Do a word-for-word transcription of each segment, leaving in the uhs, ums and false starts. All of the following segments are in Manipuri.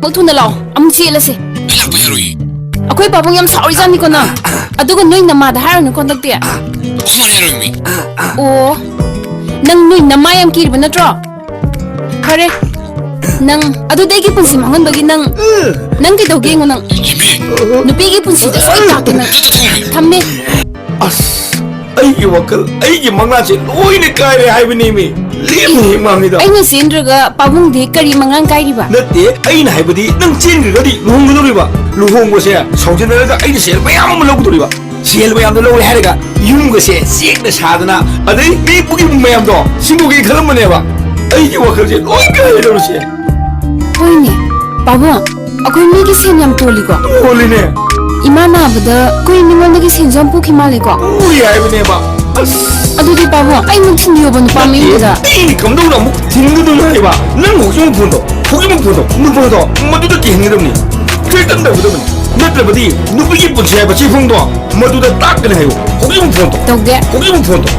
ꯃꯨꯛ ꯊꯨꯅ ꯂꯥꯛꯑꯣ, ꯑꯃꯨꯛ ꯆꯦꯜꯂꯁꯦ꯫ ꯑꯩ ꯂꯥꯛꯄ ꯌꯥꯔꯣꯏꯌꯦ꯫ ꯑꯩꯈꯣꯏ ꯄꯥꯕꯨꯡ ꯌꯥꯝ ꯁꯥꯎꯔꯤꯖꯥꯠꯅꯤꯀꯣ ꯅꯪ꯫ ꯑꯗꯨꯒ ꯅꯣꯏ ꯅꯃꯥꯗ ꯍꯥꯏꯔꯨꯅꯨꯀꯣ ꯍꯟꯗꯛꯇꯤ꯫ ꯑꯩꯈꯣꯏ ꯃꯥ ꯌꯥꯔꯣꯏꯃꯤ꯫ ꯑꯣ, ꯅꯪ ꯅꯣꯏ ꯅꯃꯥ ꯌꯥꯝ ꯀꯤꯔꯤꯕ ꯅꯠꯇ꯭ꯔꯣ? ꯐꯔꯦ, ꯅꯪ ꯑꯗꯨꯗꯤ ꯑꯩꯒꯤ ꯄꯨꯟꯁꯤ ꯃꯥꯡꯍꯟꯕꯒꯤ ꯅꯪ, ꯅꯪ ꯀꯩꯗꯧꯒꯦ ꯌꯦꯡꯉꯣ ꯅꯪ꯫ ꯏꯃꯤ꯫ ꯅꯨꯄꯤꯒꯤ ꯄꯨꯟꯁꯤꯗ ꯁꯣꯏ ꯇꯥꯛꯀꯦ ꯅꯪ꯫ ꯊꯝꯃꯦ꯫ ꯑꯁ, ꯑꯩꯒꯤ ꯋꯥꯈꯜ, ꯑꯩꯒꯤ ꯃꯪꯂꯥꯟꯁꯦ ꯂꯣꯏꯅ ꯀꯥꯏꯔꯦ ꯍꯥꯏꯕꯅꯦꯃꯤ꯫ ꯂꯦꯝꯅ ꯍꯦꯛ ꯃꯥꯡꯉꯤꯗ꯫ ꯑꯩꯅ ꯆꯦꯟꯗ꯭ꯔꯒ ꯄꯥꯕꯨꯡꯗꯤ ꯀꯔꯤ ꯃꯪꯂꯥꯟ ꯀꯥꯏꯔꯤꯕ? ꯅꯠꯇꯦ, ꯑꯩꯅ ꯍꯥꯏꯕꯗꯤ ꯅꯪ ꯆꯦꯟꯈ꯭ꯔꯒꯗꯤ ꯂꯨꯍꯣꯡꯒꯗꯧꯔꯤꯕ꯫ ꯂꯨꯍꯣꯡꯕꯁꯦ ꯁꯥꯎꯖꯤꯟꯅꯔꯒ ꯑꯩꯅ ꯁꯦꯜ ꯃꯌꯥꯝ ꯑꯃ ꯂꯧꯒꯗꯧꯔꯤꯕ꯫ ꯁꯦꯜ ꯃꯌꯥꯝꯗꯣ ꯂꯧꯔꯦ ꯍꯥꯏꯔꯒ ꯌꯨꯝꯒꯁꯦ ꯆꯦꯛꯅ ꯁꯥꯗꯅ, ꯑꯗꯩ ꯃꯤ ꯄꯨꯈ꯭ꯔꯤꯕꯨꯡ ꯃꯌꯥꯝꯗꯣ ꯁꯤꯡꯗꯣꯛꯀꯦ ꯈꯜꯂꯝꯕꯅꯦꯕ꯫ ꯑꯩꯒꯤ ꯋꯥꯈꯜꯁꯦ ꯂꯣꯏ ꯀꯥꯏꯔꯦ ꯇꯧꯔꯤꯁꯦ꯫ ꯍꯣꯏꯅꯦ, ꯄꯥꯕꯨꯡ, ꯑꯩꯈꯣꯏ ꯃꯤꯒꯤ ꯁꯦꯜ ꯌꯥꯝ ꯇꯣꯜꯂꯤꯀꯣ? ꯇꯣꯜꯂꯤꯅꯦ꯫ ꯏꯃꯥ ꯅꯥꯕꯗ ꯑꯩꯈꯣꯏ ꯃꯤꯉꯣꯟꯗꯒꯤ ꯁꯦꯜꯁꯨ ꯌꯥꯝ ꯄꯨꯈꯤ ꯃꯥꯜꯂꯦꯀꯣ? ꯄꯨꯔꯤ ꯍꯥꯏꯕꯅꯦꯕ꯫ ꯑꯁ꯫ ꯑꯗꯨꯗꯤ ꯄꯥꯕꯨꯡ, ꯑꯩ ꯑꯃꯨꯛ ꯊꯤꯟꯕꯤꯌꯣꯕ ꯅꯨꯄꯥ ꯃꯌꯨꯝꯗꯨꯗ꯫ ꯅꯠꯇꯦ, ꯑꯩꯅ ꯀꯝꯗꯧꯅ ꯑꯃꯨꯛ ꯊꯤꯟꯒꯗꯣꯏꯅꯣ ꯍꯥꯏꯕ? ꯅꯪ ꯍꯧꯖꯤꯛ ꯑꯃꯨꯛ ꯐꯣꯟ ꯇꯧ, ꯍꯧꯖꯤꯛ ꯑꯃꯨꯛ ꯐꯣꯟ ꯇꯧ, ꯅꯨꯄꯥꯗꯣ ꯃꯗꯨꯗ ꯀꯤꯍꯟꯒꯗꯕꯅꯤ, threaten ꯇꯧꯒꯗꯕꯅꯤ꯫ ꯅꯠꯇ꯭ꯔꯕꯗꯤ ꯅꯨꯄꯤꯒꯤ ꯄꯨꯟꯁꯤ ꯍꯥꯏꯕ ꯆꯦꯐꯣꯡꯗꯣ ꯃꯗꯨꯗ ꯇꯥꯛꯀꯅꯤ ꯍꯥꯏꯌꯨ꯫ ꯍꯧꯖꯤꯛ ꯑꯃꯨꯛ ꯐꯣꯟ ꯇꯧ꯫ ꯇꯧꯒꯦ꯫ ꯍꯧꯖꯤꯛ ꯑꯃꯨꯛ ꯐꯣꯟ ꯇꯧ꯫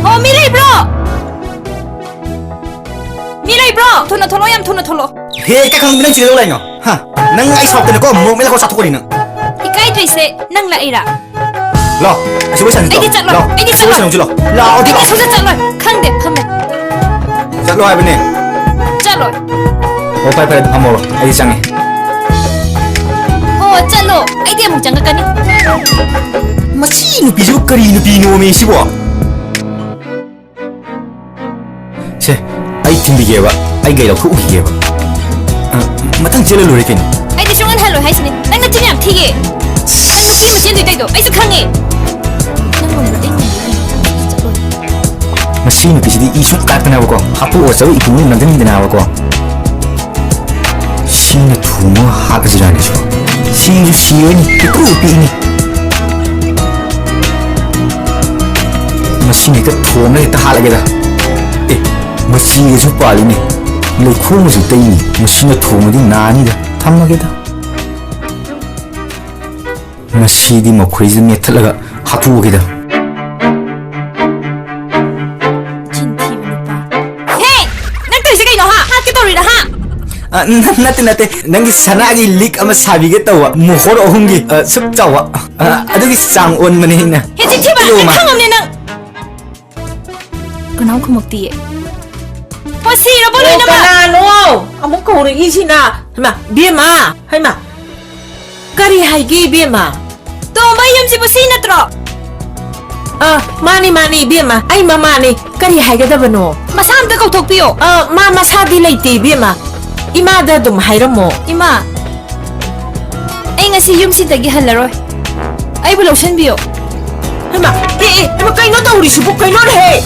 ꯑꯣ, ꯃꯤ ꯂꯩꯕ꯭ꯔꯣ? ꯃꯤ ꯂꯩꯕ꯭ꯔꯣ? ꯊꯨꯅ ꯊꯣꯛꯂꯛꯑꯣ, ꯌꯥꯝ ꯊꯨꯅ ꯊꯣꯛꯂꯛꯑꯣ꯫ ꯍꯦ, ꯀꯩ ꯈꯪꯗꯦ ꯅꯪ ꯆꯦꯜꯂꯛꯑꯣ ꯂꯥꯛꯏꯅꯣ? ꯍꯥ? ꯅꯪ ꯑꯩ ꯁꯥꯎꯔꯛꯇꯅꯀꯣ ꯃꯣꯔꯣꯛ ꯃꯦꯠꯂꯒ ꯆꯥꯊꯣꯛꯀꯅꯤ ꯅꯪ꯫ ꯏꯀꯥꯏꯗ꯭ꯔꯤꯁꯦ ꯅꯪ ꯂꯥꯛꯏꯔꯥ? ꯂꯥꯛꯑꯣ, ꯑꯁꯤ ꯋꯥꯔꯤ ꯁꯥꯟꯅꯁꯤ ꯑꯩꯗꯤ ꯂꯥꯛꯑꯣ꯫ ꯆꯠꯂꯣꯏ, ꯂꯥꯛꯑꯣ, ꯑꯩꯗꯤ ꯑꯁꯤ ꯋꯥꯔꯤ ꯆꯠꯂꯣꯏ꯫ ꯁꯥꯟꯅꯁꯤ ꯂꯥꯛꯑꯣ꯫ ꯂꯥꯛꯑꯣ, ꯑꯩꯗꯤ ꯑꯩꯗꯤ ꯂꯥꯛꯑꯣ꯫ ꯁꯨꯡꯆꯠ ꯆꯠꯂꯣꯏ꯫ ꯈꯪꯗꯦ, ꯐꯝꯃꯦ꯫ ꯆꯠꯂꯣ ꯍꯥꯏꯕꯅꯦ꯫ ꯆꯠꯂꯣꯏ꯫ ꯑꯣ, ꯐꯔꯦ, ꯐꯔꯦ, ꯐꯝꯃꯣꯔꯣ꯫ ꯑꯩꯗꯤ ꯆꯪꯉꯦ꯫ ꯍꯣ, ꯆꯠꯂꯣ꯫ ꯑꯩꯗꯤ ꯑꯃꯨꯛ ꯆꯪꯉꯛꯀꯅꯤ꯫ ꯃꯁꯤ ꯅꯨꯄꯤꯁꯤꯕꯨ ꯀꯔꯤ ꯅꯨꯄꯤꯅꯣꯃꯤ ꯁꯤꯕꯣ? ꯁꯦ, ꯑꯩ ꯊꯤꯟꯕꯤꯒꯦꯕ꯫ ꯑꯩ ꯒꯥꯔꯤ ꯂꯧꯊꯣꯛꯎꯈꯤꯒꯦꯕ꯫ ꯑ, ꯃꯊꯪ ꯆꯦꯜꯂ ꯂꯣꯏꯔꯦ ꯀꯩꯅꯣ꯫ ꯑꯩꯗꯤ ꯁꯨꯡꯍꯟ ꯍꯜꯂꯣꯏ ꯍꯥꯏꯁꯤꯅꯤ꯫ ꯅꯪ ꯅꯆꯤꯟ ꯌꯥꯝ ꯊꯤꯌꯦ꯫ ꯅꯪ ꯅꯨꯄꯤ ꯑꯃ ꯆꯦꯟꯗꯣꯏ ꯇꯧꯗꯣ ꯑꯩꯁꯨ ꯈꯪꯉꯦ꯫ ꯅꯪ ꯉꯝꯗ꯭ꯔꯗꯤ ꯑꯩ ꯉꯝꯗ꯭ꯔꯦ꯫ ꯆꯠꯂꯣ꯫ ꯃꯁꯤ ꯅꯨꯄꯤꯁꯤꯗꯤ ꯏ ꯁꯨꯝ ꯀꯥꯔꯛꯇꯅꯕꯀꯣ, ꯍꯥꯠꯇꯣꯛꯑ ꯆꯠꯂ ꯏꯄꯨꯡ ꯅꯝꯖꯟꯅꯤꯡꯗꯅꯕꯀꯣ꯫ ꯁꯤꯅ ꯊꯣꯡꯉꯒ ꯍꯥꯠꯂꯁꯤꯔꯥꯅꯦ ꯁꯤꯕꯣ? ꯁꯤꯁꯨ ꯁꯤꯔꯣꯏꯅꯤ, ꯄꯤꯛꯇ꯭ꯔꯨ ꯄꯤꯛꯏꯅꯤ꯫ ꯃꯁꯤꯅ ꯍꯦꯛꯇ ꯊꯣꯡꯉꯒ ꯍꯦꯛꯇ ꯍꯥꯠꯂꯒꯦꯗ꯫ ꯑꯦ, ꯃꯆꯤꯒꯁꯨ ꯄꯥꯜꯂꯤꯅꯦ, ꯂꯩꯈꯣꯝꯒꯁꯨ ꯇꯩꯅꯤ꯫ ꯃꯁꯤꯅ ꯊꯣꯡꯉꯗꯤ ꯅꯥꯅꯤꯗ, ꯊꯝꯃꯒꯦꯗ꯫ ꯃꯁꯤꯗꯤ ꯃꯈꯣꯏꯁꯤꯗ ꯃꯦꯠꯊꯠꯂꯒ ꯍꯥꯠꯇꯣꯛꯑꯒꯦꯗ꯫ ꯆꯤꯟ ꯊꯤꯕ ꯅꯨꯄꯥ꯫ ꯍꯦ! ꯅꯪ ꯑꯩꯁꯦ ꯀꯩꯅꯣ, ꯍꯥ? ꯍꯥꯠꯀꯦ ꯇꯧꯔꯤꯔꯥ, ꯍꯥ? ꯑ, ꯅ-, ꯅꯠꯇꯦ, ꯅꯠꯇꯦ꯫ ꯅꯪꯒꯤ ꯁꯅꯥꯒꯤ ꯂꯤꯛ ꯑꯃ ꯁꯥꯕꯤꯒꯦ ꯇꯧꯕ꯫ ꯃꯣꯍꯣꯔ ꯑꯍꯨꯝꯒꯤ, ꯑ, ꯁꯨꯛ ꯆꯥꯎꯕ꯫ ꯑ, ꯑꯗꯨꯒꯤ ꯆꯥꯡ ꯑꯣꯟꯕꯅꯦ ꯑꯩꯅ꯫ ꯍꯦ, ꯆꯤꯟꯊꯤꯕ! ꯀꯤꯂꯣ ꯑꯃ꯫ ꯑꯩ ꯈꯪꯉꯝꯅꯦ ꯅꯪ꯫ ꯀꯅꯥꯝ ꯈꯨꯝꯃꯛꯇꯤꯌꯦ꯫ ꯑꯣ, ꯁꯤꯔꯕꯣ ꯑꯣ, ꯂꯣꯏꯅꯃꯛ? ꯀꯅꯥꯅꯣ ꯑꯃꯨꯛ ꯀꯧꯔꯛꯏꯁꯤꯅ? ꯍꯩꯃꯥ, ꯕꯦꯝꯃ, ꯍꯩꯃꯥ, ꯀꯔꯤ ꯍꯥꯏꯒꯦ, ꯏꯕꯦꯝꯃ? ꯇꯣꯝꯕ, ꯌꯨꯝꯁꯤꯕꯨ ꯁꯤ ꯅꯠꯇ꯭ꯔꯣ? ꯑ, ꯃꯥꯅꯤ, ꯃꯥꯅꯤ, ꯏꯕꯦꯝꯃ, ꯑꯩ ꯃꯃꯥꯅꯤ꯫ ꯀꯔꯤ ꯍꯥꯏꯒꯗꯕꯅꯣ? ꯃꯁꯥ ꯑꯝꯇ ꯀꯧꯊꯣꯛꯄꯤꯌꯣ꯫ ꯑ, ꯃꯥ ꯃꯁꯥꯗꯤ ꯂꯩꯇꯦ, ꯏꯕꯦꯝꯃ꯫ ꯏꯃꯥꯗ ꯑꯗꯨꯝ ꯍꯥꯏꯔꯝꯃꯣ꯫ ꯏꯃꯥ, ꯑꯩ ꯉꯁꯤ ꯌꯨꯝꯁꯤꯗꯒꯤ ꯍꯜꯂꯔꯣꯏ꯫ ꯑꯩꯕꯨ ꯂꯧꯁꯤꯟꯕꯤꯌꯣ꯫ ꯍꯩꯃꯥ, ꯑꯦ, ꯑꯦ, ꯍꯩꯃꯥ, ꯀꯩꯅꯣ ꯇꯧꯔꯤꯁꯤꯕꯨ? ꯀꯩꯅꯣꯅꯦꯍꯦ?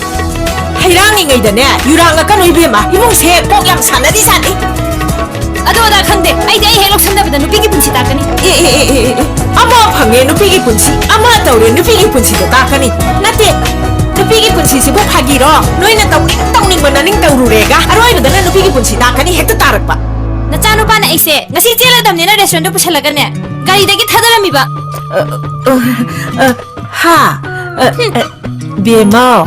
ꯍꯩꯔꯥꯡꯉꯤꯉꯩꯗꯅꯦ, ꯌꯨꯔꯥꯡꯉꯛꯀꯅꯨ ꯏꯕꯦꯝꯃ꯫ ꯏꯃꯨꯡꯁꯦ ꯀꯣꯛ ꯌꯥꯝ ꯁꯥꯟꯅꯔꯤꯖꯥꯠꯅꯤ꯫ ꯑꯗꯨ ꯑꯗꯥ ꯈꯪꯗꯦ꯫ ꯑꯩꯗꯤ ꯑꯩ ꯍꯦꯛ ꯂꯧꯁꯤꯟꯗꯕꯗ ꯅꯨꯄꯤꯒꯤ ꯄꯨꯟꯁꯤ ꯇꯥꯛꯀꯅꯤ꯫ ꯑꯦ, ꯑꯦ, ꯑꯦ, ꯑꯦ, ꯑꯦ, ꯑꯦ꯫ ꯑꯃ ꯐꯪꯉꯦ ꯅꯨꯄꯤꯒꯤ ꯄꯨꯟꯁꯤ, ꯑꯃ ꯇꯧꯔꯦ ꯅꯨꯄꯤꯒꯤ ꯄꯨꯟꯁꯤꯗꯣ ꯇꯥꯛꯀꯅꯤ꯫ ꯅꯠꯇꯦ, ꯅꯨꯄꯤꯒꯤ ꯄꯨꯟꯁꯤꯁꯤꯕꯨ ꯐꯥꯒꯤꯔꯣ? ꯅꯣꯏꯅ ꯇꯧꯅꯤꯡ ꯇꯧꯅꯤꯡꯕ ꯅꯅꯤꯡ ꯇꯧꯔꯨꯔꯦꯒ, ꯑꯔꯣꯏꯕꯗꯅ ꯅꯨꯄꯤꯒꯤ ꯄꯨꯟꯁꯤ ꯇꯥꯛꯀꯅꯤ ꯍꯦꯛꯇ ꯇꯥꯔꯛꯄ꯫ ꯅꯆꯥꯅꯨꯄꯥꯅ ꯑꯩꯁꯦ ꯉꯁꯤ ꯆꯦꯜꯂꯗꯕꯅꯦꯅ restaurant ꯗ ꯄꯨꯁꯜꯂꯒꯅꯦ, ꯒꯥꯔꯤꯗꯒꯤ ꯊꯥꯗꯔꯝꯃꯤꯕ꯫ ꯑ, ꯑ, ꯑ, ꯍꯥ? ꯑ, ꯑ, ꯕꯦꯝꯃ,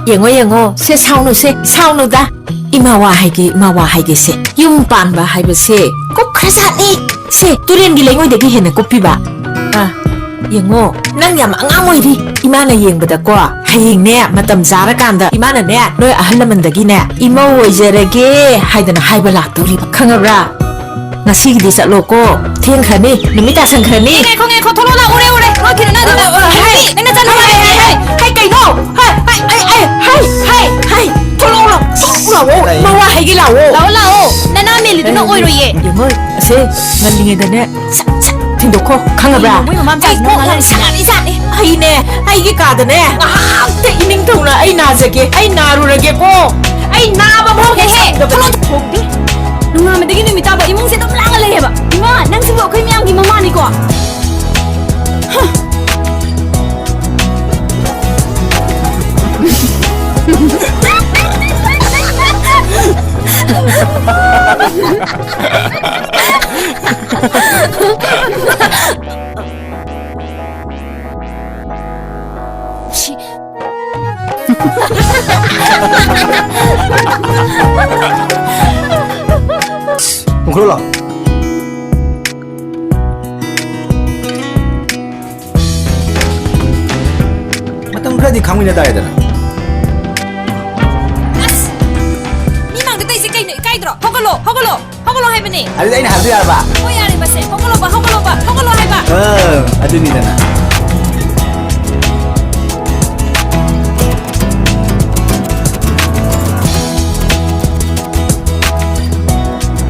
ꯌꯦꯡꯉꯣ, ꯌꯦꯡꯉꯣ, ꯁꯦ ꯁꯥꯎꯅꯨꯁꯦ, ꯁꯥꯎꯅꯨꯗ꯫ ꯏꯃꯥ ꯋꯥ ꯍꯥꯏꯒꯦ, ꯏꯃꯥ ꯋꯥ ꯍꯥꯏꯒꯦꯁꯦ꯫ ꯌꯨꯝ ꯄꯥꯟꯕ ꯍꯥꯏꯕꯁꯦ ꯀꯨꯞꯈ꯭ꯔꯖꯥꯠꯅꯤ꯫ ꯁꯦ, ꯇꯨꯔꯦꯟꯒꯤ ꯂꯩꯉꯣꯏꯗꯒꯤ ꯍꯦꯟꯅ ꯀꯨꯞꯄꯤꯕ꯫ ꯑ, ꯌꯦꯡꯉꯣ, ꯅꯪ ꯌꯥꯝ ꯑꯉꯥꯡ ꯑꯣꯏꯔꯤ꯫ ꯏꯃꯥꯅ ꯌꯦꯡꯕꯗꯀꯣ, ꯍꯌꯦꯡꯅꯦ, ꯃꯇꯝ ꯆꯥꯔꯀꯥꯟꯗ ꯏꯃꯥꯅꯅꯦ, ꯅꯣꯏ ꯑꯍꯜ ꯂꯃꯟꯗꯒꯤꯅꯦ, "ꯏꯃꯧ ꯑꯣꯏꯖꯔꯒꯦ" ꯍꯥꯏꯗꯅ ꯍꯥꯏꯕ ꯂꯥꯛꯇꯧꯔꯤꯕ꯫ ꯈꯪꯉꯕ꯭ꯔꯥ? ꯉꯁꯤꯒꯤꯗꯤ ꯆꯠꯂꯣꯀꯣ꯫ ꯊꯦꯡꯈ꯭ꯔꯅꯤ, ꯅꯨꯃꯤꯠ ꯇꯥꯁꯟꯈ꯭ꯔꯅꯤ꯫ ꯑꯦ, ꯉꯥꯏꯈꯣ, ꯉꯥꯏꯈꯣ, ꯊꯣꯛꯂꯛꯑꯣ ꯂꯥꯛꯑꯣ, ꯎꯔꯦ, ꯎꯔꯦ꯫ ꯅꯣꯏ ꯀꯩꯅꯣ ꯅꯪ ꯑꯗꯨꯝ ꯑ, ꯑ, ꯍꯥꯏ, ꯍꯥꯏ, ꯅꯪ ꯅꯆꯥꯅꯨꯄꯥ ꯍꯥꯏ, ꯍꯥꯏ, ꯍꯥꯏ, ꯍꯥꯏ, ꯀꯩꯅꯣ? ꯍꯥꯏ, ꯍꯥꯏ, ꯍꯥꯏ, ꯍꯥꯏ, ꯍꯥꯏ, ꯍꯥꯏ, ꯍꯥꯏ, ꯊꯣꯛꯂꯛꯑꯣ, ꯂꯥꯛꯑꯣ, ꯊꯣꯛꯂꯛꯑꯣ, ꯂꯥꯛꯑꯣ꯫ ꯃꯋꯥ ꯍꯥꯏꯒꯦ ꯂꯥꯛꯑꯣ꯫ ꯂꯥꯛꯑꯣ, ꯂꯥꯛꯑꯣ꯫ ꯅꯅꯥ ꯃꯦꯜꯂꯤꯗꯨꯅ ꯑꯦ, ꯑꯣꯏꯔꯣꯏꯌꯦ꯫ ꯌꯦꯡꯉꯣ, ꯑꯁꯦ, ꯉꯜꯂꯤꯉꯩꯗꯅꯦ, ꯁꯠ, ꯁꯠ, ꯊꯤꯟꯗꯣꯛꯈꯣ, ꯈꯪꯉꯕ꯭ꯔꯥ? ꯀꯩꯅꯣ, ꯃꯣꯏ ꯃꯃꯥ ꯃꯆꯥꯁꯤꯅ ꯑꯩ ꯀꯣꯛ ꯌꯥꯝ ꯉꯥꯡꯉꯤꯁꯤꯅ? ꯁꯥꯔꯤꯖꯥꯠꯅꯤ꯫ ꯑꯩꯅꯦ, ꯑꯩꯒꯤ ꯀꯥꯗꯅꯦ, ꯉꯥꯏꯍꯥꯛꯇ ꯏꯅꯤꯡꯊꯧꯅ ꯑꯩ ꯅꯥꯔꯨꯔꯒꯦꯀꯣ꯫ ꯑꯩ ꯅꯥꯕ ꯐꯥꯎ ꯍꯦꯛ ꯍꯦꯛ ꯍꯦꯛ ꯁꯪꯗꯕꯅꯤ꯫ ꯊꯣꯛꯂꯛꯑꯣ꯫ ꯅꯣꯡꯉꯥꯟꯕꯗꯒꯤ ꯅꯨꯃꯤꯠ ꯇꯥꯕ ꯏꯃꯨꯡꯁꯦ ꯑꯗꯨꯝ ꯂꯥꯡꯉ ꯂꯩꯌꯦꯕ꯫ ꯏꯃꯥ, ꯅꯪꯁꯤꯕꯨ ꯑꯩꯈꯣꯏ ꯃꯌꯥꯝꯒꯤ ꯃꯃꯥꯅꯤꯀꯣ? ꯍ꯫ ꯎꯪꯈꯠꯂꯣ ꯂꯥꯎ꯫ ꯃꯇꯝ ꯈꯔꯗꯤ ꯈꯥꯡꯃꯤꯟꯅ ꯇꯥꯔꯦꯗꯅ꯫ ꯑꯁ! ꯃꯤ ꯃꯥꯡꯗ ꯇꯧꯔꯤꯁꯦ ꯀꯩꯅꯣ? ꯏꯀꯥꯏꯗ꯭ꯔꯣ? ꯍꯧꯒꯠꯂꯣ! ꯍꯧꯒꯠꯂꯣ! ꯍꯧꯒꯠꯂꯣ ꯍꯥꯏꯕꯅꯦ! ꯑꯗꯨꯗꯤ ꯑꯩꯅ ꯍꯥꯏꯕꯗꯣ ꯌꯥꯔꯕ? ꯍꯣꯏ, ꯌꯥꯔꯦ, ꯃꯁꯦ꯫ ꯍꯧꯒꯠꯂꯣꯕ, ꯍꯧꯒꯠꯂꯣꯕ, ꯍꯧꯒꯠꯂꯣ ꯍꯥꯏꯕ! ꯑ, ꯑꯗꯨꯅꯤꯗꯅ꯫